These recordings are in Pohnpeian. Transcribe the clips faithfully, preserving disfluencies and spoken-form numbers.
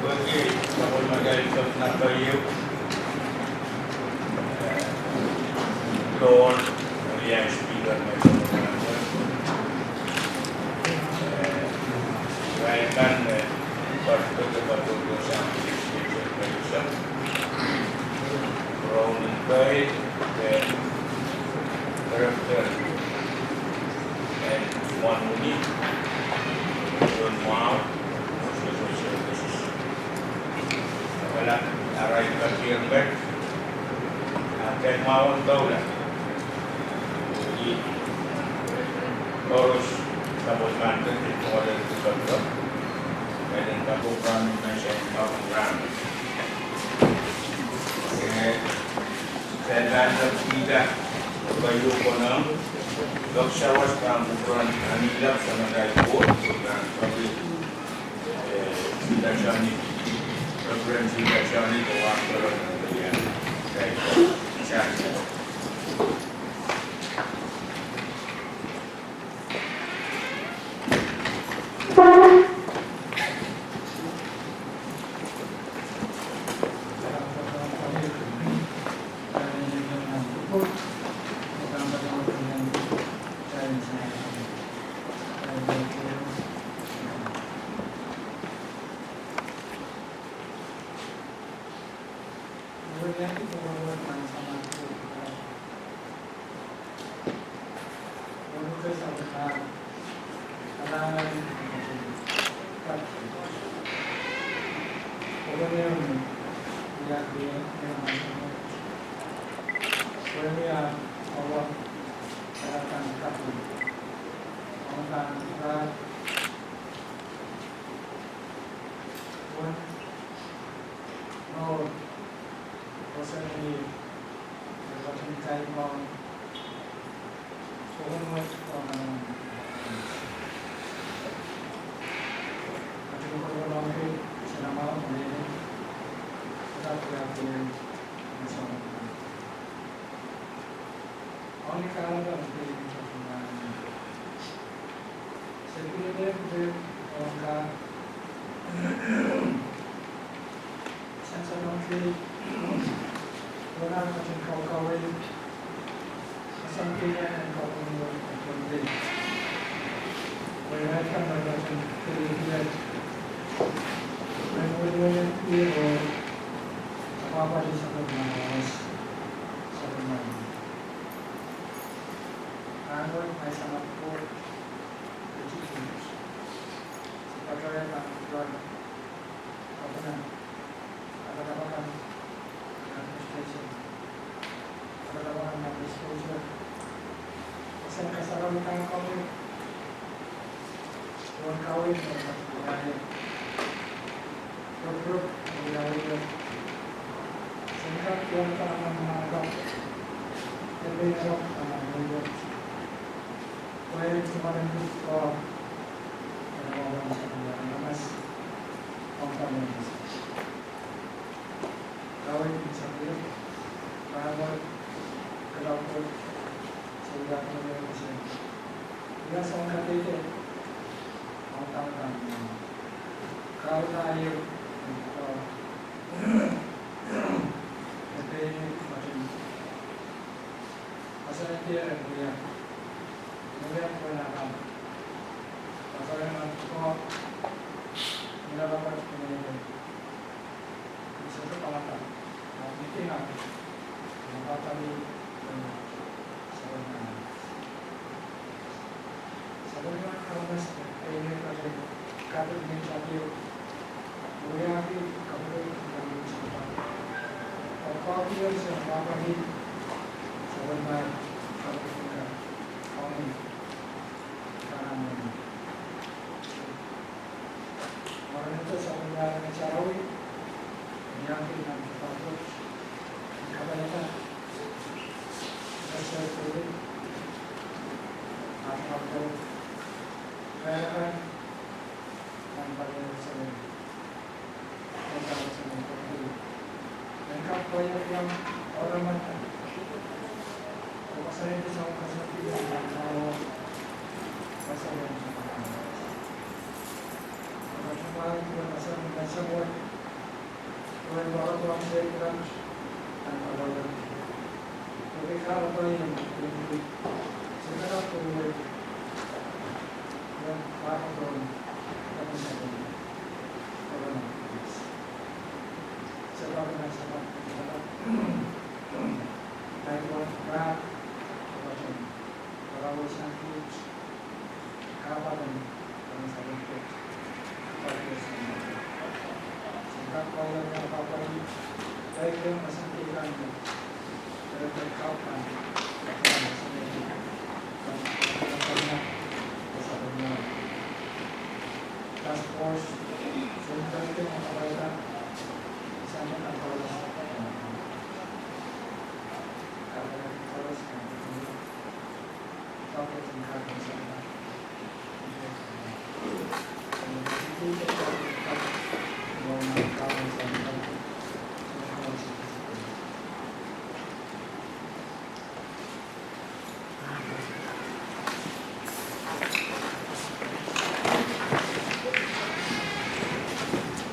Pwehki sapwellimatail kepina keieu, eh, Lord, oh iei Speaker, me sapwellimatail, eh, irail kan me, eh, patohdo sang Legislature Commission, Brown and Pei, eh, Director, eh, Wanuni, John Mao, Social Services. Kala arail katier met, ah, ken mwahu en doula. Ih koaros sapwellimatail kepina keieu, kepina keieu, me len kapokon nan sehn kapokon. Eh, Sen pahn lap kihda, keieu konehng, lap sawas pahn kupwuren Anilap Samatail Koht, pahn kapil, eh, Sida Johnny, Reverend Sida Johnny, de Wangdoro, de Wangdoro. Sapwellimen Kauno, e iei kaping, kaping me I pahn wiahki kaping me I pahn wiahki. Pahpa, pahpa, Sapwellime, kaping me I pahn wiahki. Marain Sapwellime sarawi, wiahki nan kapakap, kapakap.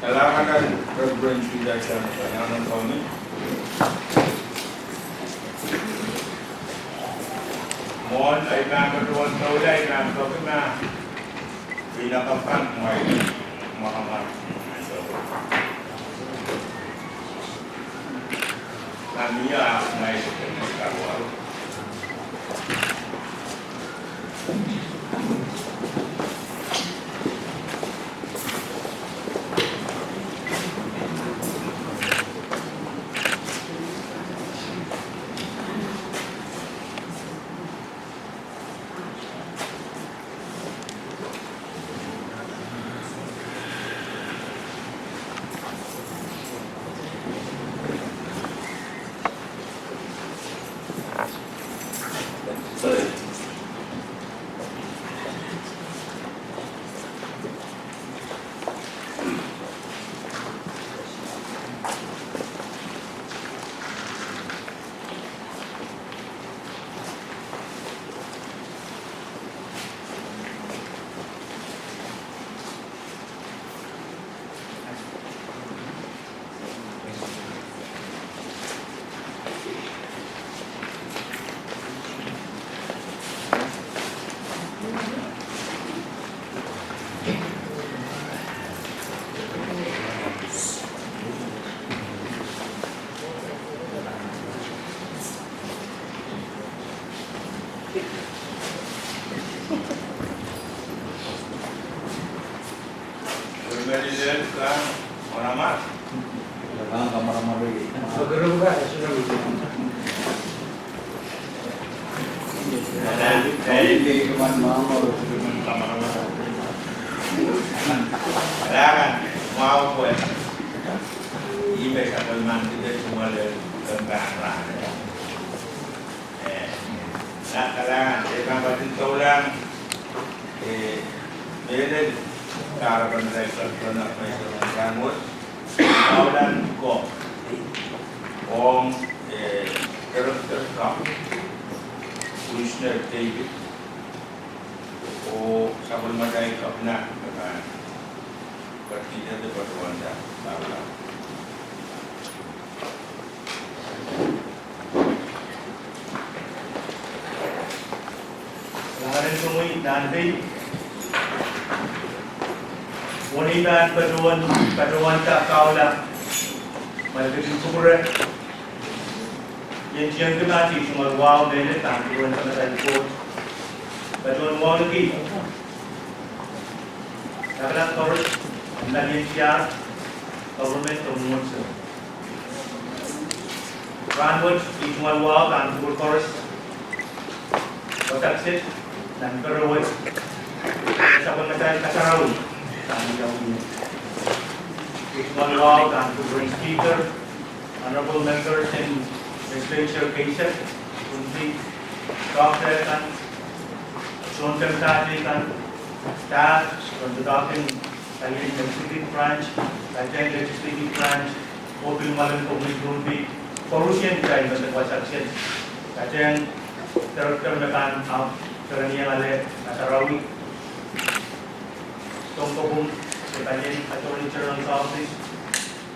Kalahngan en Reverend Peter Johnson, kalahngan en Kauno. Mwohn ei pahn patohwan doula, ei pahn peki ma, pil kapakap mwail, mwakamwak. Eh, nan kalahngan, eh, pahn patohwan doula, eh, mehlel kahrepen rehn Kauno, Kauno, doula ko, ong, eh, Director Commissioner David, oh sapwellimatail Governor, eh, patohwan doula. Kalahngan en Kauno, nan pei. Mwohn ei pahn patohwan, patohwan doula, me ketin kupwure. Ien tiengki ma tikitik wahu mehlel pahn kupwuren Samatail Koht. Patohwan wauneki lapalap koaros en palien tiahk, government, oh mwomwohdiso. Rahnwet, ih tungoal wahu pahn kupwur koaros, wasa kiset, nan pere wet, sapwellimatail kasarawi pahn wiawi. Ih tungoal wahu pahn kupwuren Speaker, Honorable Members en Legislature keisek, Pohnpei, Doctor kan, sounpei kan, staff, sounpei kan, palien executive branch, palien legislative branch, oh pil mwalen Pohnpei, koarusie kitail me wasa kiset, palien director me pahn aht, kerenieng ale kasarawi, sounpei kan, palien Attorney General's Office,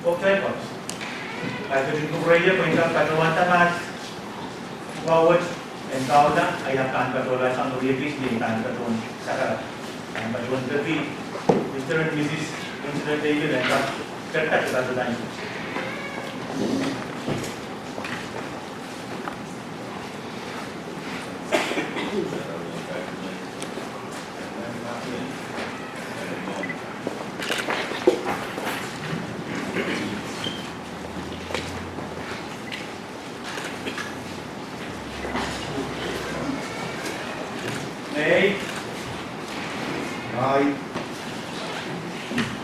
oh kitail koaros. Ahi ketin kupwureie pwe I en kak patohwanda mahs pwukat en kaula, ahi pahn patohla sang riekis ni pahn patohwan sakarada. Pahn patohwan peki Mister and Missus Winston David en kak peki patohla. Ngehi, ngehi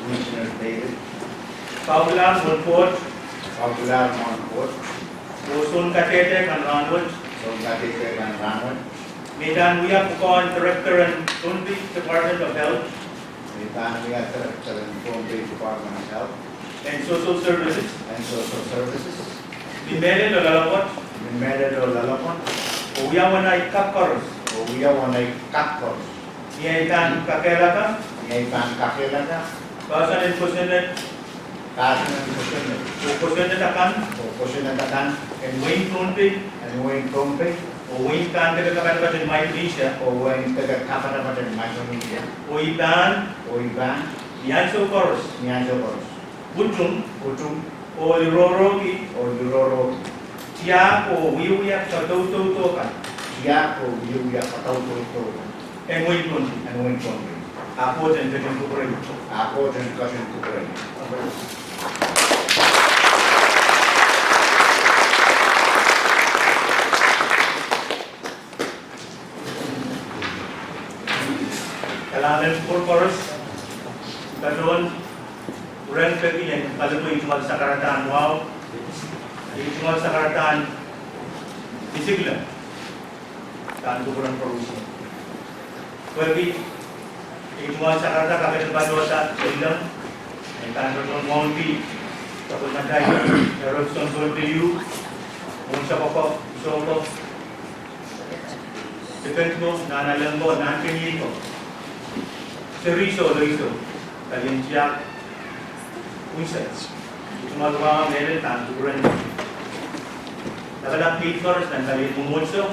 Winston David, kaukilahr mwohn Koht, kaukilahr mwohn Koht, oh soun kadehde kan rahnwet, soun kadehde kan rahnwet, me I pahn wia pwukoahn director en Pohnpei Department of Health, me I pahn wia director en Pohnpei Department of Health and Social Services, and Social Services, ni mehlel oh loalopwoat, ni mehlel oh loalopwoat, oh wia uwen ahi kak koaros, oh wia uwen ahi kak koaros, ni ahi pahn kakehlaka, ni ahi pahn kakehlaka, kahsen en kosonned, kahsen en kosonned, oh kosonned akan, oh kosonned akan, en wehin Pohnpei, en wehin Pohnpei, oh wehin pahn deke kapatapat en Micronesia, oh wehin deke kapatapat en Micronesia, oh I pahn, oh I pahn, ni ansou koaros, ni ansou koaros, utung, utung, oh lirohrohki, oh lirohrohki, tiahk oh wiewia kadaudaudo kan, tiahk oh wiewia kadaudaudo kan, en wehin Pohnpei, en wehin Pohnpei. Ahpw Koht en ketin kupwurei. Ahpw Koht en ketin kupwurei. Kalahngan en kupwur koaros. Patohwan kupwuren peki en paliwei ih tungoal sakaradahn wahu, ih tungoal sakaradahn isikla. Pahn kupwuren koaros. Pwehki ih tungoal sakarada kapehse patohda ilang, e pahn patohwan wauneki sapwellimatail Erickson Pohnpei, mwohn sapwoko, sohpo, dipet ko, nahnalek ko, nahnkeniei ko, seri, sohla, oh palien tiahk unsek. Ih tungoal wahu mehlel pahn kupwuren lapalap kiht koaros nan palien mwomwohdiso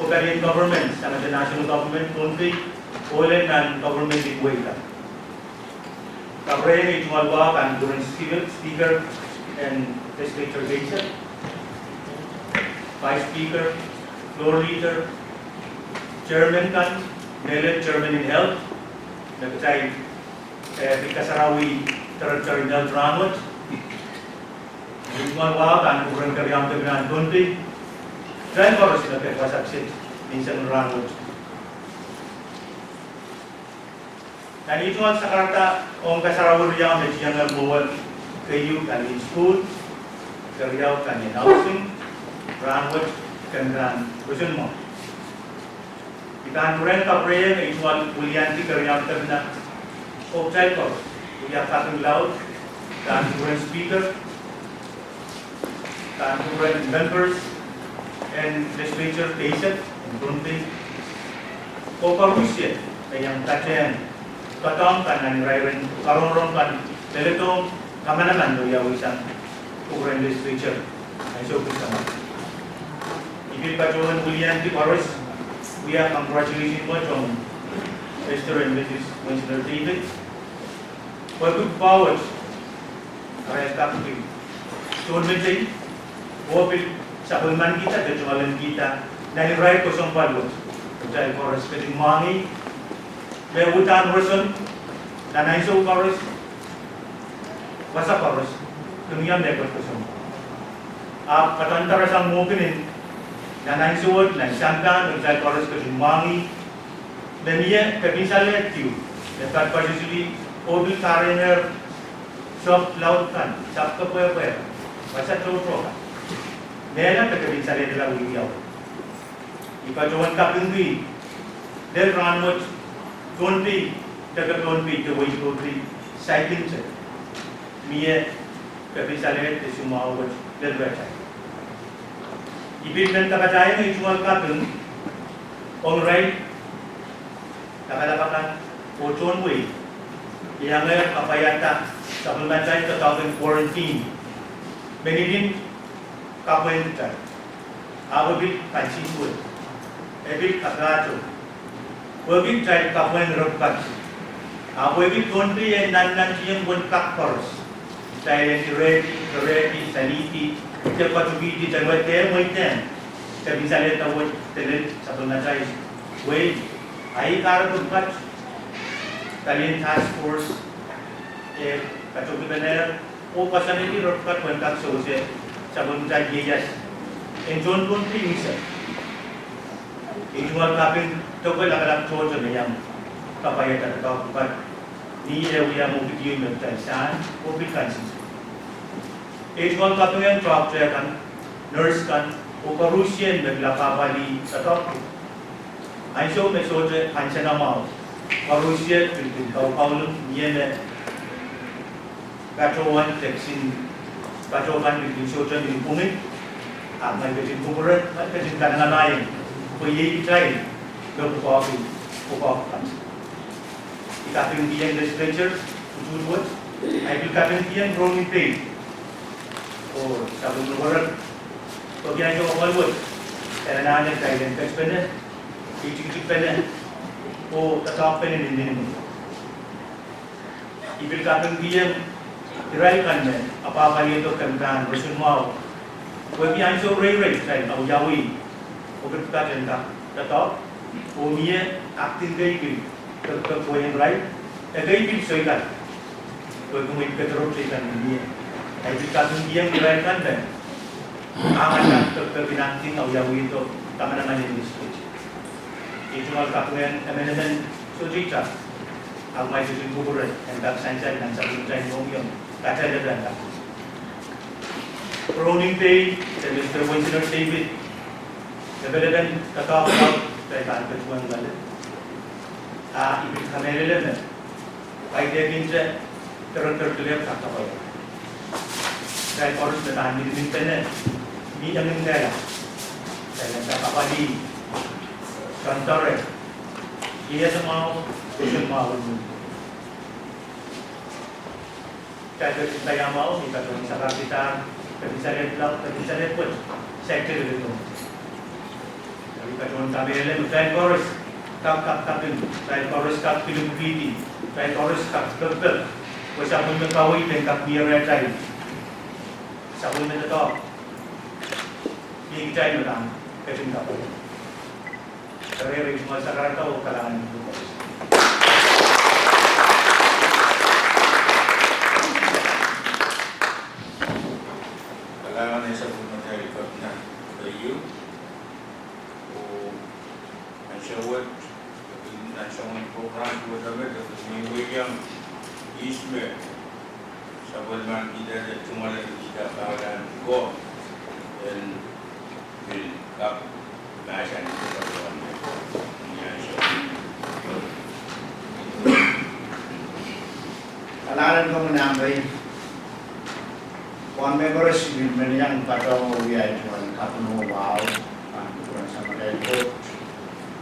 oh palien government, sang national government Pohnpei, oh lel nan government en wehi kan. Kapwurehiong ih tungoal wahu pahn kupwuren Speaker, Speaker en Legislature keisek, Vice Speaker, Floor Leader, Chairman kan, mehlel Chairman en Health, me kitail, eh, pil kasarawi Director en Health rahnwet. Ih tungoal wahu pahn kupwuren keriaun depinahn Pohnpei, kitail koaros me pahn wasa kiset ni seng rahnwet. Nan ih tungoal sakarada ong kasarawi riau me tiengeh mwowe, keieu palien sukuhl, keriau palien housing, rahnwet ken pahn pwoson mwo. I pahn pwurehng kapwurehiong ih tungoal wiliandi keriaun depina oh kitail koaros, wia kaping laud, pahn kupwuren Speaker, pahn kupwuren members en Legislature keisek en Pohnpei, oh koarusie me iang patehng doadoahk kan nan irair en karongorong kan, leledohng kamanaman me wiawi sang kupwuren Legislature ansou koaros. I pil patohwan wiliandi koaros, wia congratulation wet ong Mister and Missus Winston David. Pwehki pwukoa wet, arail kak pil tohnmetei oh pil sapwellimanikihda de tungoalenkihda nan irair kesempwal wet. Kitail koaros ketin mwahngih me uhdahn roson nan ansou koaros, wasa koaros, kin wia mehkot roson. Ahpw patohwan tarasang mwohkinin nan ansou wet, nan sampah, me kitail koaros ketin mwahngih me mie kepin salehd ehu me patopato sili oh pil kahrehnehr soahng laud kan, sapwkepwehpwe, wasa tohto kan. Mehla de kepin salehd la wiwiawi. I patohwan kapingki lel rahnwet Pohnpei, deke Pohnpei de wehi Pohnpei saikinte. Mie kepin salehd de soumwahu wet lel rehtail. I pil men kapatahieng ei tungoal kaping ong irail lapalap akan oh tohn wehi, iangehr kapwaiada sapwellimatail doadoahk en quarantine me ninin kapwehn kitail. Ahpw e pil kansensuwed, e pil kapahtou, pwehki kitail kapwehn rep kat. Ahpw pwehki Pohnpei e nannantieng uwen kak koaros, kitail en irehdi, kerehdi, salihdi, de katikihdi, de mweidehng, mweidehng kepin salehda wet de lel sapwellimatail wehi. A ih kahrepen kat, palien task force e katohkipene oh koasoanehdi rep kat pwehn kak sewese sapwellimatail ieias en tohn Pohnpei ngisek. Ei tungoal kaping doke lapalap tohto me iang kapwaiada doadoahk pwukat ni eh wia mwohkid ehu me kitail sahn oh pil kansensuwed. Ei tungoal kaping ong toahkte kan, nurse kan, oh koarusie me pil apwapwalih doadoahk pwukat. Ansou me sohte kansenamwahu, koarusie pil kin kaukaulong mie me patohwan de kisin patoh kan pil kin sohte mihmi pwungin, ahpw ngehi ketin kupwure, ngehi ketin kanengamah ong, pwe iei kitail me pwukoahki, pwukoahki kan. I kapingkihong legislature utuht wet, ahi pil kapingkihong Roni Pei oh sapwellime werek, pwehki ansou apwal wet e anahne kitail en ketipene, tikitikpene, oh doadoahkpene ni nini. I pil kapingkihong irail kan me apwapwalihdo kempahn roson mwahu, pwehki ansou reirei kitail awiawi, oh pil pwukat en kak doadoahk, oh mie acting kei pil kepikepwehn irail, ekei pil soikala, pwehki mwein kediropw teikan mie. Ahi pil kapingkihong irail kan me anahne kepikepwehn acting awiawihdo kamanaman en legislature. Ei tungoal kaping en emenemen sohte itar, ahpw ngehi ketin kupwure en kak sansal nan sapwellimatail mohngiong, katail lepin kak. Roni Pei de Mister Winsner David, lepelepen doadoahk laud kitail pahn ketikihong loale. A I pil kamehlele me kaidehkinte director clerk kak kapwaiada. Kitail koaros me pahn miniminpene, mi emin kehla, kitail en kak apwalih, soangen doare, ieias mwahu, roson mwahu. Kitail ketin kaiahmwahu, I patohwan sakarkihda kepin salehd, kepin salehd wet, saikinte leledo. I patohwan kamehlele me kitail koaros kak kapkaping, kitail koaros kak kilipwikihdi, kitail koaros kak pekipek, pwe sapwellime kaweid en kak mie rehtail. Sapwellime doadoahk, mie kitail me pahn ketin kapwaiada. Eri, eri, mwohn sakarada oh kalahngan en koaros. Kalahngan en sapwellimatail Kepina keieu. Oh ansou wet, nan soangen program wet me, de mie wehwehki ihs me sapwellimanikihda de tungoalenihkihda kahlahn ko en pil kak mahsanih. Kalahngan en komwi, Nampei. Wauneki koaros, I men iang patohwan wia ei tungoal kaping wahu, pahn kupwuren Samatail Koht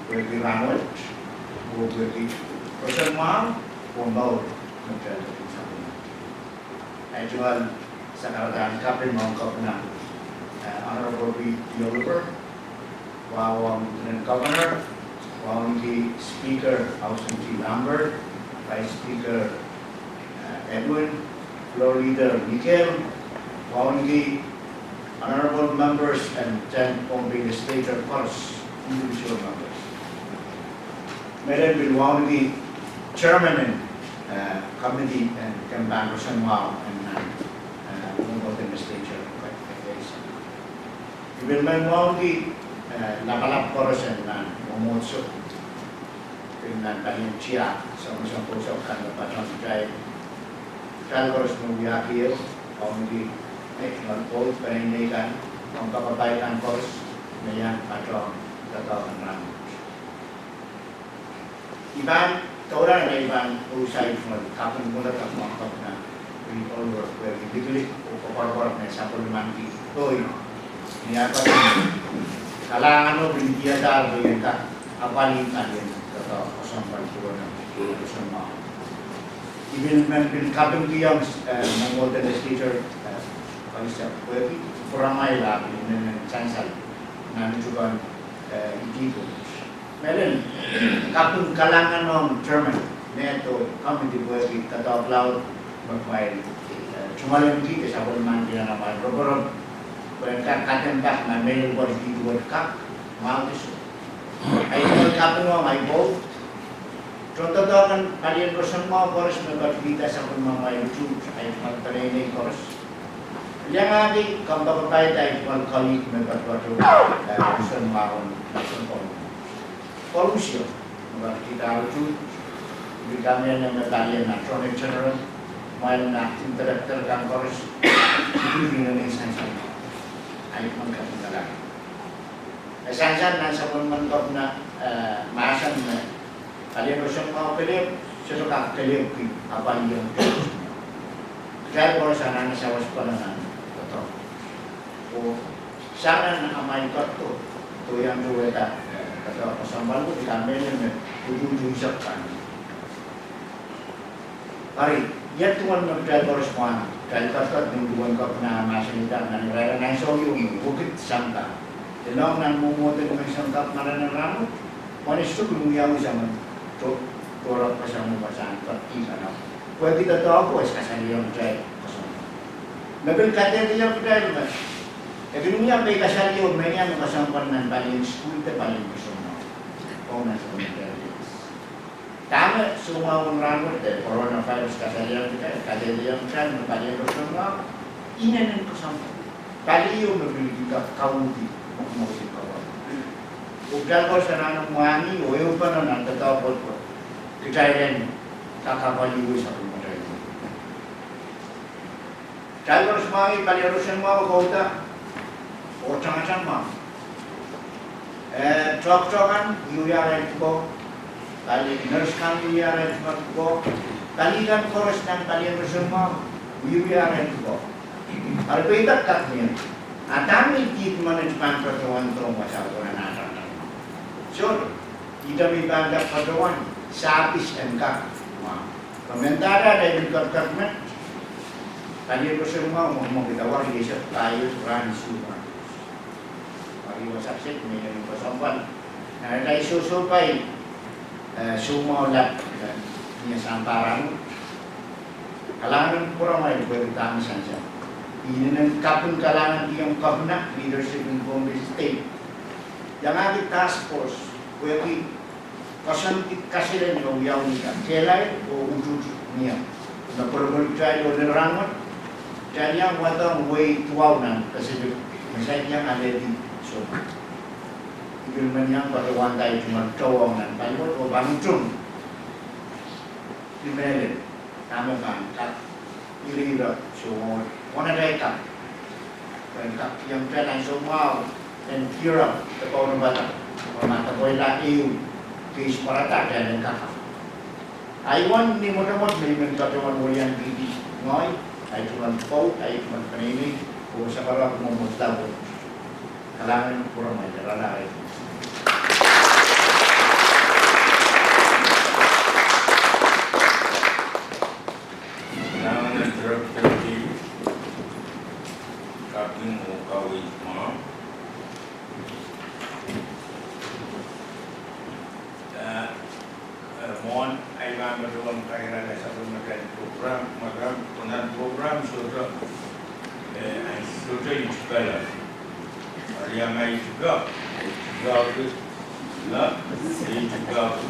pwehki rahnwet, oh pwehki roson mwahu oh mour me kitail ketin sapwellime. Ei tungoal sakaradahn kaping ong Kepina, eh, Honorable Pete Oliver, wahu ong Lieutenant Governor, wauneki Speaker Housing T. Lambert, Vice Speaker, eh, Edwin, Floor Leader Mikel, wauneki honorable members and ten Pohnpei legislator koaros, individual members. Mehlel pil wauneki chairman en, eh, committee en kempan roson mwahu en nan, eh, Mwomwohd Legislature. I pil men wauneki, eh, lapalap koaros en nan mwomwohdiso. Pil nan palien tiahk, soangen sounpwong kan me patohwan kitail, kitail koaros me wiahki ehu, wauneki, eh, nan pwoud, peneinei kan, kompoakepahi kan koaros, me iang patohwan doadoahk en rahnwet. I pahn, doula nan, I pahn usaid me kaping mwohtail kan me kaping nan, pil ohl wet, pil likilik oh koapworopwor me sapwellimaniki, oh, ni ah kaping kalahngan oh pil diadahr pil kak apwalih palien doadoahk kesempwal duwen nan roson mwahu. I pil men pil kapingkihong, eh, Mwomwohd Legislature, eh, Kalisa pwehki pwuramwail ah pil inenen sansal nan utukan, eh, idih ko. Mehlel, kaping kalahngan ong chairman, me doh committee pwehki doadoahk laud me kumwail, eh, tungoalenki de sapwellimaniki nan amwail roporop, pwehn kak kadehdehda ma mehlel pwoat idih wet kak mwahu de soh. Ahi kaping ong ahi pwoud, tohndoadoahk en palien roson mwahu koaros me patohwan kihda sapwellimamwail utuht, ahi tungoal peneinei koaros. Iangahki kompoakepahi de ahi tungoal colleague me patohwan, eh, roson mwahu en roson mwahu. Koarusie, me patohwan kihda utuht, I pil kamehlele me palien Attorney General, kumwail nan acting director kan koaros, I pil inenen sansal. Ahi tungoal kaping kalahngan. Eh, sansal nan sapwellimen Kepina, eh, mahsen me palien roson mwahu kelehpw, sohte kak kelehpwki apwalih ong. Kitail koaros anahne sawas pwon nan doadoahk. Oh sang nan amwail ketido, doh iang towehda, eh, doadoahk kesempwal ko, I kamehlele me utuht unsek kan. Ari, ia tungoal me kitail koaros pwand, kitail ketiket nin duwen Kepina mahsanihada nan irair en ansou ieu me wekid sampah. Inou nan mwomwohdiso en Kepina nan rahnwet, pwehn sukul wiawi sang nan, to, tohrohr sang nan pasang ketiket kan. Pwehki doadoahk ko e kasalehiong kitail kesempwal. Me pil kadehdehiong kitail me, e kin wia me kasalehiong me iang kesempwal nan palien sukul de palien roson mwahu. Ong nan sapwellime kitail. Dahme soumwahu en rahnwet de coronavirus kasalehiong kitail, kadehdehiong kitail me palien roson mwahu inenen kesempwal. Pali ieu me pil kak kauhdi mwomwohdiso en Kepina. Oh kitail koaros anahne mwahngih oh ehupene nan doadoahk ko, kitail en kak apwalih sapwellimatail. Kitail koaros mwahngih palien roson mwahu kauhda, oh tangatang mwahu. Eh, tohtohkan, wiewia arail pwukoa, pali nurse kan wiewia arail pwukoa, pali kan koaros nan palien roson mwahu, wiewia arail pwukoa. Ari peidek kak mie. A dahme I kihdi ma I pahn patohwan dohng wasa ko nan atail mwahu. Soh, I dahme I pahn kak patohwan, service en kak mwahu. Pwe mendahte atail pil ketiket met, palien roson mwahu, mwomwohdiso, wari ese pahieu rahn isuh mwahu. Wari wasa sehse me inenen kesempwal. Nan atail sohsohpai, eh, soumwahu lap, eh, ni sampah rahnwet. Kalahngan en pwuramwail pwehki dahme sansal. Inenen kaping kalahngan kihong Kepina, leadership en Pohnpei State. Iangahki task force, pwehki koasoandi kaselel me wiawi ni kehlail oh utuht mie. Me kolokol kitail oh lel rahnwet, kitail iang wadohng wehi duwau nan Pacific, me saik iang alehdi soh. I pil men iang patohwanda ahi tungoal tohn nan paliwet oh pahn utung. Ni mehlel, dahme pahn kak irihr soh, oh nan atail kak, pahn kak iang kitail nan soumwahu en kirap de kaunopada, oh ma kapwaiada ehu case pwarada, kitail en kak. Ahi wen ni mwotomwot me I men patohwan weliankihdi ngehi, ahi tungoal pwoud, ahi tungoal peneinei, oh sakarada mwomwohdiso. Kalahngan en pwuramwail, ralari. Kalahngan en director, kaping oh kaweid mwahu. Eh, eh, mwohn ahi pahn patohwan kairada sapwellimatail program, madam, pwe nan program sohte, eh, sohte I tipala. Ari ma I tipa, I tipaki, la, I tipaki.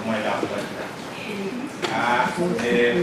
kumwail ahpw pwehki. Ah, eh,